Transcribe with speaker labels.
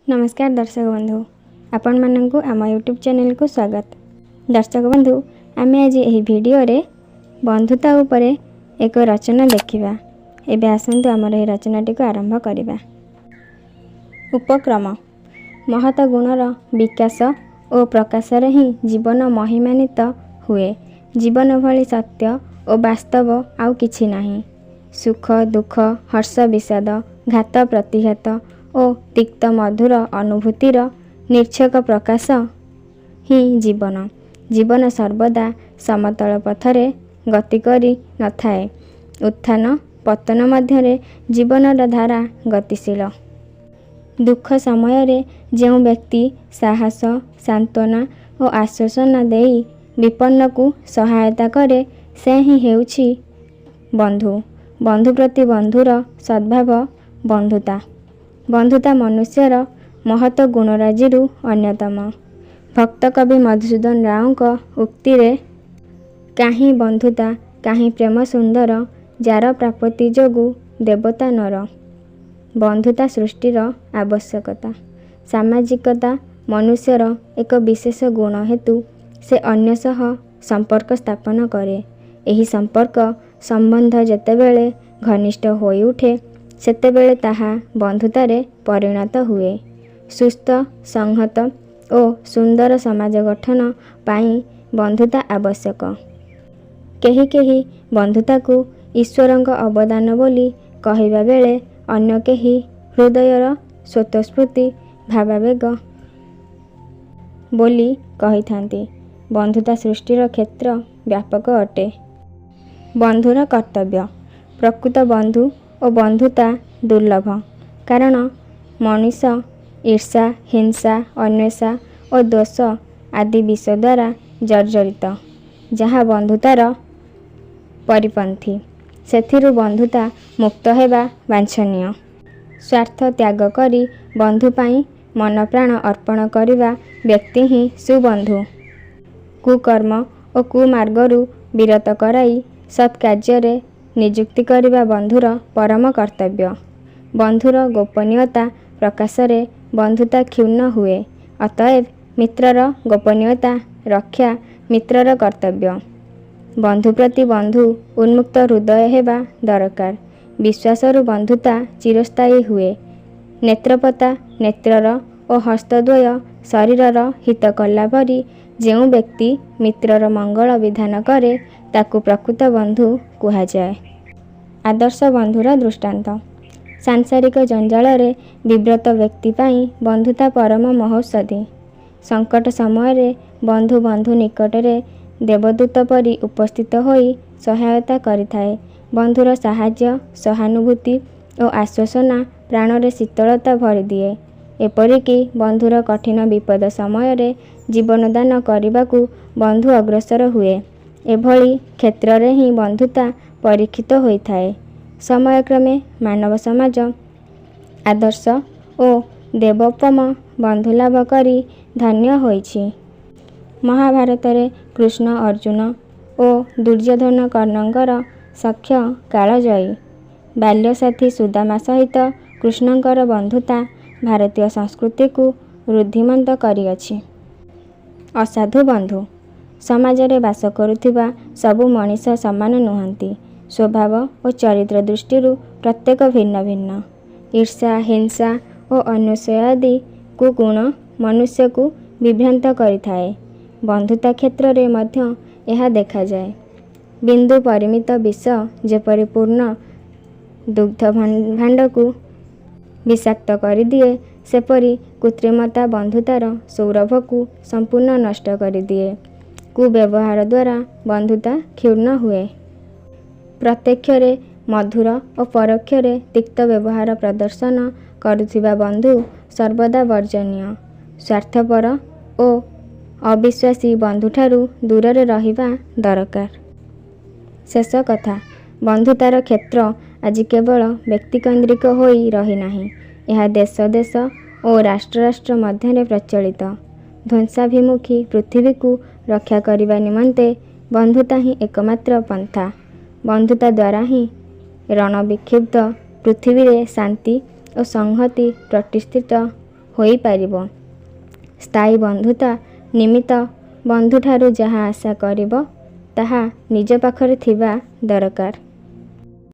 Speaker 1: ନମସ୍କାର ଦର୍ଶକ ବନ୍ଧୁ, ଆପଣମାନଙ୍କୁ ଆମ ୟୁଟ୍ୟୁବ୍ ଚ୍ୟାନେଲକୁ ସ୍ୱାଗତ। ଦର୍ଶକ ବନ୍ଧୁ, ଆମେ ଆଜି ଏହି ଭିଡ଼ିଓରେ ବନ୍ଧୁତା ଉପରେ ଏକ ରଚନା ଦେଖିବା। ଏବେ ଆସନ୍ତୁ ଆମର ଏହି ରଚନାଟିକୁ ଆରମ୍ଭ କରିବା। ଉପକ୍ରମ। ମହତ ଗୁଣର ବିକାଶ ଓ ପ୍ରକାଶରେ ହିଁ ଜୀବନ ମହିମାନ୍ୱିତ ହୁଏ। ଜୀବନ ଭଳି ସତ୍ୟ ଓ ବାସ୍ତବ ଆଉ କିଛି ନାହିଁ। ସୁଖ ଦୁଃଖ, ହର୍ଷ ବିଷାଦ, ଘାତ ପ୍ରତିଘାତ ଓ ତିକ୍ତ ମଧୁର ଅନୁଭୂତିର ନିଚ୍ଛକ ପ୍ରକାଶ ହିଁ ଜୀବନ। ଜୀବନ ସର୍ବଦା ସମତଳ ପଥରେ ଗତି କରି ନଥାଏ। ଉତ୍ଥାନ ପତନ ମଧ୍ୟରେ ଜୀବନର ଧାରା ଗତିଶୀଳ। ଦୁଃଖ ସମୟରେ ଯେଉଁ ବ୍ୟକ୍ତି ସାହସ, ସାନ୍ତ୍ୱନା ଓ ଆଶ୍ୱାସନା ଦେଇ ବିପନ୍ନକୁ ସହାୟତା କରେ, ସେ ହିଁ ହେଉଛି ବନ୍ଧୁ। ବନ୍ଧୁ ପ୍ରତି ବନ୍ଧୁର ସଦ୍ଭାବ ବନ୍ଧୁତା। ବନ୍ଧୁତା ମନୁଷ୍ୟର ମହତ ଗୁଣରାଜିରୁ ଅନ୍ୟତମ। ଭକ୍ତକବି ମଧୁସୂଦନ ରାଓଙ୍କ ଉକ୍ତିରେ, କାହିଁ ବନ୍ଧୁତା କାହିଁ ପ୍ରେମ ସୁନ୍ଦର, ଯାର ପ୍ରାପତି ଯୋଗୁ ଦେବତା ନର। ବନ୍ଧୁତା ସୃଷ୍ଟିର ଆବଶ୍ୟକତା। ସାମାଜିକତା ମନୁଷ୍ୟର ଏକ ବିଶେଷ ଗୁଣ ହେତୁ ସେ ଅନ୍ୟ ସହ ସମ୍ପର୍କ ସ୍ଥାପନ କରେ। ଏହି ସମ୍ପର୍କ ସମ୍ବନ୍ଧ ଯେତେବେଳେ ଘନିଷ୍ଠ ହୋଇଉଠେ, ସେତେବେଳେ ତାହା ବନ୍ଧୁତାରେ ପରିଣତ ହୁଏ। ସୁସ୍ଥ, ସଂହତ ଓ ସୁନ୍ଦର ସମାଜ ଗଠନ ପାଇଁ ବନ୍ଧୁତା ଆବଶ୍ୟକ। କେହି କେହି ବନ୍ଧୁତାକୁ ଈଶ୍ୱରଙ୍କ ଅବଦାନ ବୋଲି କହିବା ବେଳେ ଅନ୍ୟ କେହି ହୃଦୟର ସ୍ୱତଃସ୍ଫୂର୍ତ୍ତ ଭାବାବେଗ ବୋଲି କହିଥାନ୍ତି। ବନ୍ଧୁତା ସୃଷ୍ଟିର କ୍ଷେତ୍ର ବ୍ୟାପକ ଅଟେ। ବନ୍ଧୁର କର୍ତ୍ତବ୍ୟ। ପ୍ରକୃତ ବନ୍ଧୁ ଓ ବନ୍ଧୁତା ଦୁର୍ଲଭ। କାରଣ ମଣିଷ ଈର୍ଷା, ହିଂସା, ଅନସୂୟା ଓ ଦ୍ୱେଷ ଆଦି ବିଷ ଦ୍ୱାରା ଜର୍ଜରିତ, ଯାହା ବନ୍ଧୁତାର ପରିପନ୍ଥୀ। ସେଥିରୁ ବନ୍ଧୁତା ମୁକ୍ତ ହେବା ବାଞ୍ଛନୀୟ। ସ୍ୱାର୍ଥ ତ୍ୟାଗ କରି ବନ୍ଧୁ ପାଇଁ ମନପ୍ରାଣ ଅର୍ପଣ କରିବା ବ୍ୟକ୍ତି ହିଁ ସୁବନ୍ଧୁ। କୁକର୍ମ ଓ କୁମାର୍ଗରୁ ବିରତ କରାଇ ସତ୍କାର୍ଯ୍ୟରେ ନିଯୁକ୍ତି କରିବା ବନ୍ଧୁର ପରମ କର୍ତ୍ତବ୍ୟ। ବନ୍ଧୁର ଗୋପନୀୟତା ପ୍ରକାଶରେ ବନ୍ଧୁତା କ୍ଷୁଣ୍ଣ ହୁଏ। ଅତଏବ ମିତ୍ରର ଗୋପନୀୟତା ରକ୍ଷା ମିତ୍ରର କର୍ତ୍ତବ୍ୟ। ବନ୍ଧୁ ପ୍ରତି ବନ୍ଧୁ ଉନ୍ମୁକ୍ତ ହୃଦୟ ହେବା ଦରକାର। ବିଶ୍ୱାସରୁ ବନ୍ଧୁତା ଚିରସ୍ଥାୟୀ ହୁଏ। ନେତ୍ରପତା ନେତ୍ରର ଓ ହସ୍ତଦ୍ୱୟ ଶରୀରର ହିତ କଲାପରି ଯେଉଁ ବ୍ୟକ୍ତି ମିତ୍ରର ମଙ୍ଗଳ ବିଧାନ କରେ, ତାକୁ ପ୍ରକୃତ ବନ୍ଧୁ କୁହାଯାଏ। ଆଦର୍ଶ ବନ୍ଧୁର ଦୃଷ୍ଟାନ୍ତ। ସାଂସାରିକ ଜଞ୍ଜାଳରେ ବିବ୍ରତ ବ୍ୟକ୍ତି ପାଇଁ ବନ୍ଧୁତା ପରମ ମହୌଷଧି। ସଙ୍କଟ ସମୟରେ ବନ୍ଧୁ ବନ୍ଧୁ ନିକଟରେ ଦେବଦୂତ ପରି ଉପସ୍ଥିତ ହୋଇ ସହାୟତା କରିଥାଏ। ବନ୍ଧୁର ସାହାଯ୍ୟ, ସହାନୁଭୂତି ଓ ଆଶ୍ୱାସନା ପ୍ରାଣରେ ଶୀତଳତା ଭରିଦିଏ। ଏପରିକି ବନ୍ଧୁର କଠିନ ବିପଦ ସମୟରେ ଜୀବନଦାନ କରିବାକୁ ବନ୍ଧୁ ଅଗ୍ରସର ହୁଏ। ଏଭଳି କ୍ଷେତ୍ରରେ ହିଁ ବନ୍ଧୁତା ପରୀକ୍ଷିତ ହୋଇଥାଏ। ସମୟକ୍ରମେ ମାନବ ସମାଜ ଆଦର୍ଶ ଓ ଦେବୋପମ ବନ୍ଧୁଲାଭ କରି ଧନ୍ୟ ହୋଇଛି। ମହାଭାରତରେ କୃଷ୍ଣ ଅର୍ଜୁନ ଓ ଦୁର୍ଯ୍ୟୋଧନ କର୍ଣ୍ଣଙ୍କର ସଖ୍ୟ କାଳଜୟୀ। ବାଲ୍ୟସାଥୀ ସୁଦାମା ସହିତ କୃଷ୍ଣଙ୍କର ବନ୍ଧୁତା ଭାରତୀୟ ସଂସ୍କୃତିକୁ ଋଦ୍ଧିମନ୍ତ କରିଅଛି। ଅସାଧୁ ବନ୍ଧୁ। ସମାଜରେ ବାସ କରୁଥିବା ସବୁ ମଣିଷ ସମାନ ନୁହନ୍ତି। ସ୍ୱଭାବ ଓ ଚରିତ୍ର ଦୃଷ୍ଟିରୁ ପ୍ରତ୍ୟେକ ଭିନ୍ନ ଭିନ୍ନ। ଈର୍ଷା, ହିଂସା ଓ ଅନସୂୟା ଆଦି କୁଗୁଣ ମନୁଷ୍ୟକୁ ବିଭ୍ରାନ୍ତ କରିଥାଏ। ବନ୍ଧୁତା କ୍ଷେତ୍ରରେ ମଧ୍ୟ ଏହା ଦେଖାଯାଏ। ବିନ୍ଦୁ ପରିମିତ ବିଷ ଯେପରି ପୂର୍ଣ୍ଣ ଦୁଗ୍ଧଭାଣ୍ଡକୁ ବିଷାକ୍ତ କରିଦିଏ, ସେପରି କୃତ୍ରିମତା ବନ୍ଧୁତାର ସୌରଭକୁ ସମ୍ପୂର୍ଣ୍ଣ ନଷ୍ଟ କରିଦିଏ। କୁବ୍ୟବହାର ଦ୍ୱାରା ବନ୍ଧୁତା କ୍ଷୁଣ୍ଣ ହୁଏ। ପ୍ରତ୍ୟକ୍ଷରେ ମଧୁର ଓ ପରୋକ୍ଷରେ ତିକ୍ତ ବ୍ୟବହାର ପ୍ରଦର୍ଶନ କରୁଥିବା ବନ୍ଧୁ ସର୍ବଦା ବର୍ଜନୀୟ। ସ୍ୱାର୍ଥପର ଓ ଅବିଶ୍ୱାସୀ ବନ୍ଧୁଠାରୁ ଦୂରରେ ରହିବା ଦରକାର। ଶେଷ କଥା, ବନ୍ଧୁତାର କ୍ଷେତ୍ର ଆଜି କେବଳ ବ୍ୟକ୍ତିକୈନ୍ଦ୍ରିକ ହୋଇ ରହିନାହିଁ। ଏହା ଦେଶ ଦେଶ ଓ ରାଷ୍ଟ୍ର ରାଷ୍ଟ୍ର ମଧ୍ୟରେ ପ୍ରଚଳିତ। ଧ୍ୱଂସାଭିମୁଖୀ ପୃଥିବୀକୁ ରକ୍ଷା କରିବା ନିମନ୍ତେ ବନ୍ଧୁତା ହିଁ ଏକମାତ୍ର ପନ୍ଥା। ବନ୍ଧୁତା ଦ୍ୱାରା ହିଁ ରଣବିକ୍ଷୁବ୍ଧ ପୃଥିବୀରେ ଶାନ୍ତି ଓ ସଂହତି ପ୍ରତିଷ୍ଠିତ ହୋଇପାରିବ। ସ୍ଥାୟୀ ବନ୍ଧୁତା ନିମିତ୍ତ ବନ୍ଧୁଠାରୁ ଯାହା ଆଶା କରିବ, ତାହା ନିଜ ପାଖରେ ଥିବା ଦରକାର।